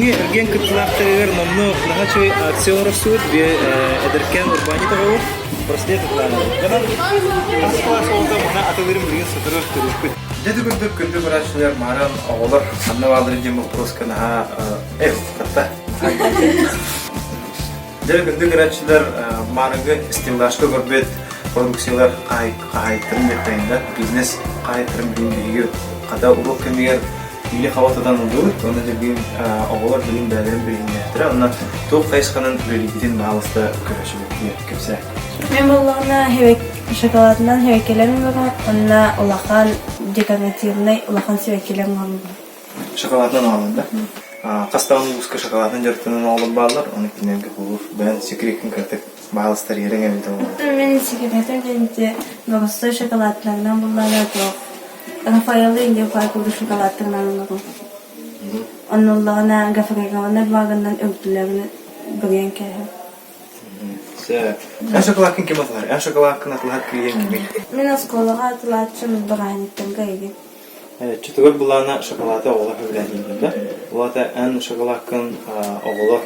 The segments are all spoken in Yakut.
Бүгүҥҥү эргиэн кыттыылаахтарыгар номнуо наһаа үчүгэй акция оҥорсубут эдэркээн урбаанньыт оҕолор браслет атылаанабыт. Онон хас кылаас оҕото маны атылыырын билигин сотору көрүөхпүт. Дьэ күндү күндү көрөөччүлэр мааран оҕолор ханна баалларын диэн боппуруоска наһаа э хатта. Дьэ күндү көрөөччүлэр маарыҥҥы стеллажка көрбүт продукциялар хаһаайыттарын диэхтэйиннэ бизнес хаһаайыттарын билин биһиги хата уруок кэмигэр илии хаба тутан ыллыбыт уонна билигин оҕолор билин бэйэлэрин билиһиннэхтэрэ уонна туох хайысханан үлэлииргитин баһаалыста көрөөччүлэргэ кэпсээ. Мин буоллаҕына шоколадынан сибэккилэр оҥоробун уонна улахан декоративнай улахан сибэккилэр оҥоробун. Шоколадынан оҥоробун да? Хас даҕаны улууска шоколадынан дьарыктанан оҕолор бааллар, ону кинилэргэ холуур бэйэн секреккин кыратык баһаалыстар иэрэҥ эбитэ буолуо. Мин секретим диэн боростуой шоколадтарынан буллаҕына туох Рафаэллы инде курдук шоколадтарынан оҥоробун. Оннуллаҕына гофрированнай бумаганан үрдүлэрин бүрүйэн кээһэбин. Сөп. Эн шоколадкын ким атылар? Эн шоколадкын атылаһар клиент кимий? Мин оскуолаҕа атылааччым бырааһынньыктарга игин. Чутугар былаана шоколады оҕолор сөбүлээтиилэр да? Ол аата эн шоколадкын оҕолор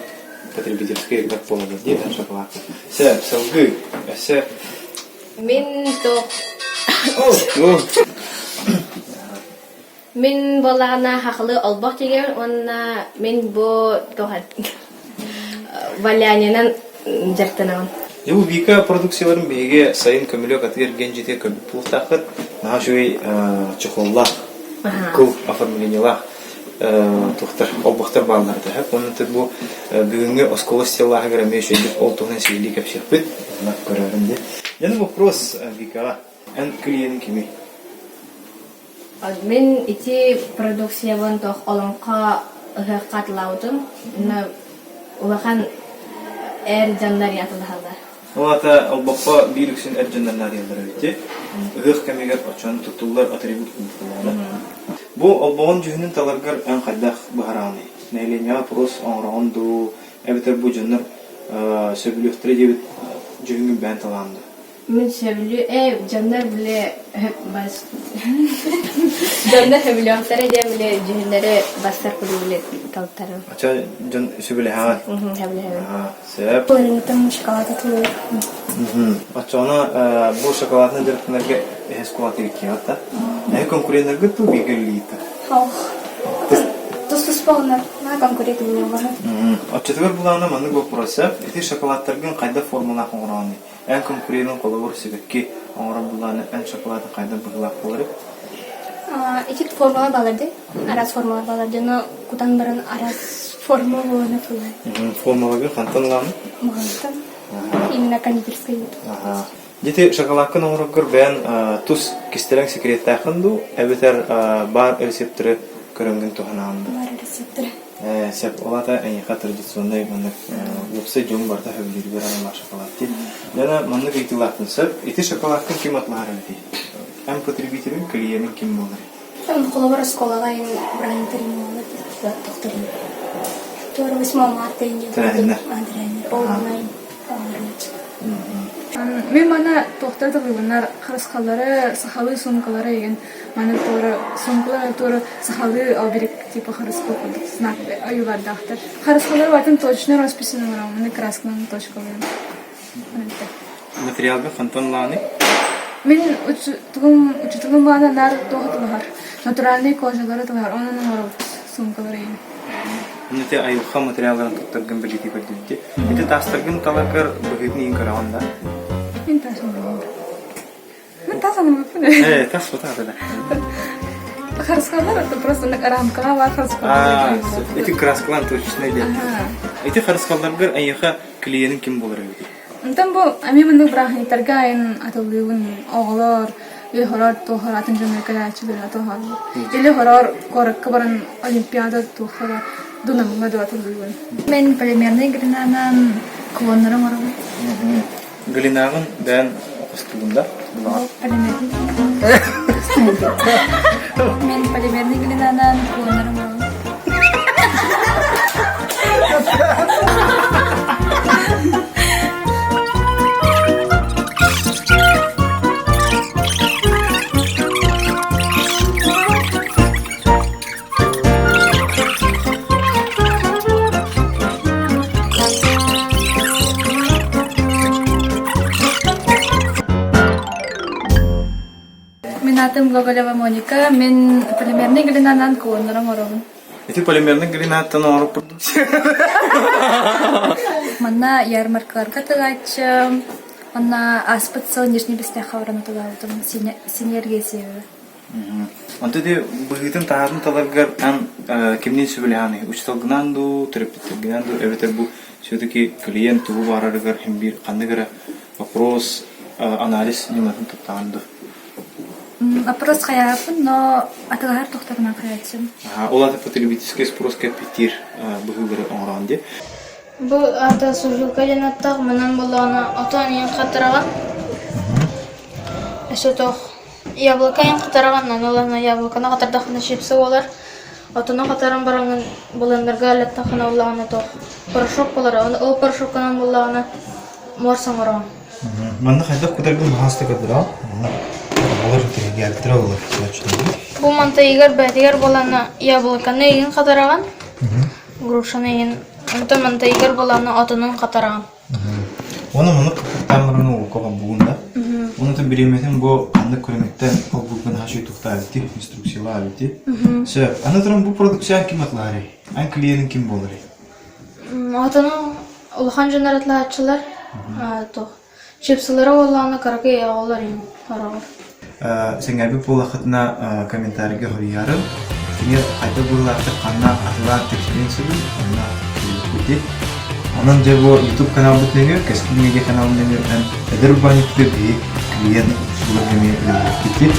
потребительскай рынок буолаллар дии эн шоколадкын. Сөп, салгыы. Өссө Мин туох Мин буоллаҕына хахылы олбох тигэр уонна мин бу туох валянинан дьарыктанабын. Дьэ бу Вика продукцияларын биһиги сайын көмүлүөк атыы-эргиэн дьиэтигэр көрбүт буолуохтааххыт. Наһаа үчүгэй чехоллаах, кыл оформлениелаах туохтар, олбохтор бааллар этэ. Уонна бу бүгүҥҥү оскуола стеллааһыгар эмиэ үчүгэйдик ол туһунан сиһилии кэпсиэхпит. Онно көрөөрүм диэн. Дьэ, вопрос Викаҕа. Эн клиениҥ кимий? Мин ити продукциябын туох олоҥхо ыһыахха атылаабытым. Улахан эр дьоннор атылаһаллар. Ол аата олбоххо биир үксүн эр дьоннор наадыйаллар эбит Ыһыах кэмигэр оччону туттуллар атрибут курдук Бу олбоҕун дьүһүнүн таларгар эн хайдах быһараҕыный? Нэһилиэнньэҕэ опрос оҥороҕун дуу, эбэтэр бу дьоннор сөбүлүөхтэрэ диэбит дьүһүҥҥүн бэйэн талаҕын дуу? Мин сөбүлүү ээ дьоннор били бас дьоннор сөбүлүөхтэрэ диэн били дьүһүннэри бассар курдук били талтарым. Ача дьон сөбүлэһэҕин? Сөбүлэһэбин. Сөп. Былырыҥҥыттан шоколад атылыыр. Оччоҕуна бу шоколадынан дьарыктанарга эһэ оскуолатыгар киэҕит да? Эһэ конкуреннаргыт дуу бииргэ үлэлиигит да? Ох. Тус-туспа оннор на конкурент буоллаҕа. Оччотугар булаана маннык вопрос сөп. Ити шоколадтаргын хайдах формалаах оҥороҕунуй? Эн конкуренын холобур сибэкки оҥорор булааны эн шоколадын хайдах быһыылаах буоларый? Ити формалар баалар дии. Араас формалар баалар дии. Но кутан баран араас форма буолан ылар. Формаларгын хантан ылаҕын? Маҕантан. Именно кондитерскай. Аха. Дьити шоколадкын оҥороргор бэйэн тус кистэлэҥ секреттааххын дуу, эбэтэр баар рецепторы көрөҥҥүн туһанаҕын дуу? Баар рецепторы. Сөп, ол аата эйиэхэ традиционнай маннык уопсай дьон барыта сөбүлүүрүгэр аналлаах шоколад дии. Дьэ, маннык ыйытыылаахпын сөп. Ити шоколадкын ким атылаһар эбитий? Эн потребителиҥ, клиениҥ ким буоларый? Холобур, оскуолаҕа ин бырааһынньыктарын буолла тохторун. Туора 8 марта инде Тэрээһиннэр. Тэрээһиннэр. Ол онлайн Мин мана туохтар тыллыбыннар харысхаллары, сахалыы суумкалары игин маны туора суумкалары туора сахалыы оберег типа харысхал курдук знак ойуулардаахтар. Харысхаллары батын точно росписынан оҥоробун, маны красканан точкалыыбын. Материалга хантан ылааный? Мин тугум учутугум баана наар туох тылыһар. Натуральный кожалары тылыһар, онон оҥоробут суумкалары игин. Ити айылҕа материалларын туттаргын бэлиэтии көрдүбүт. Ити таастаргын таларгар быһыытын иһин көрөҕүн да? Мин таас оҥоробун. Мин таас оҥорбуппун Ээ, тас фото да. Харысхаллар это просто рамкаҕа баар харысхаллар. Ити краскалаан точечнай диэн. Ити харысхалларгар эйиэхэ клиенин ким буолар эбитий? Онтон бу эмиэ маннык бырааһынньыктарга айан атыллыыбын оҕолор или хороор туохар атын дьоннор кэлээччилэр атыллааллар. Или хороор куоракка баран олимпиада туохтара дунамҥа да атыллыыбын. Мен полимерный глинанан клоннары оҥоробун. Глинаҕын бэйэн хостугун да? Полимерный. Мен полимерный глинанан клоннары оҥоробун. Мин аатым Гоголева Моника. Мин полимерный глинанан кулоннары оҥоробун. Ити полимерный глинаттан оҥороппут. Манна ярмаркаларга тыгааччым. Онно ааспыт сыл Нижний Бестяхха баран тылаабытым синергия сиэбэ. Онто ити быһыытын таһаатын таларгар ан кимниин сүбэлэһэҕиний? Учууталгынаан дуу, төрөппүттэргинээн дуу, эбэтэр бу все-таки клиент тугу баҕарарыгар иһин биир ханнык эрэ вопрос, анализ ньыматын туттаҕын дуу? Опрос хайааппын, но атылаһар тохторунан хайааччым. Ол аата потребительский спрос кэппиттиир быһыылары оҥороон дии. Бу аата сушилка диэн аттаах, манан буоллаҕына отон иһин хатараҕын. Өссө туох яблоко иһин хатараҕын, аны ылан яблоконы хатардаххына чипсы буолар. Отону хатаран бараҥҥын блендерга аллаттаххына буоллаҕына туох порошок буолар. Ол порошокканан буоллаҕына морс оҥороҕун. Манна хайдах кутаргын хаста көрдөрөҕүн? Манна оҕолор интэриэһиргээбиттэрэ буолар. Бу мантайыгар бээтигэр буолана яблоконы иһин хатараҕын, грушаны иһин, онтон мантайыгар буолана отонун хатараҕын. Уонна маннык хаппыттаан баран уолка холбугун да. Уонна то бириэмэтин бу ханнык көрүҥүттэн холбугун хаачый туктаабыти, инструкциялаабыти. Сөп. Аны туран бу продукциян ким атлаарый? Ан клиенин ким буоларый? Отону Улахан дьоннор атлааччылар туох чипсылара уоллаҕына кыракый оҕолор иһин хороҕор. Сэҥээрбит буоллаххытына комментарийга хоруйаарыҥ. Кини хайдах быһыылаахтык ханна атылаан тиксэриэн сөбүй, онно киирбити. Онон дьэ бу YouTube каналбыт нөҥүө, Кэскил медиа каналын нөҥүө эдэр урбаанньыттары биһиги клиент булар кэмигэр үлэлэппитит.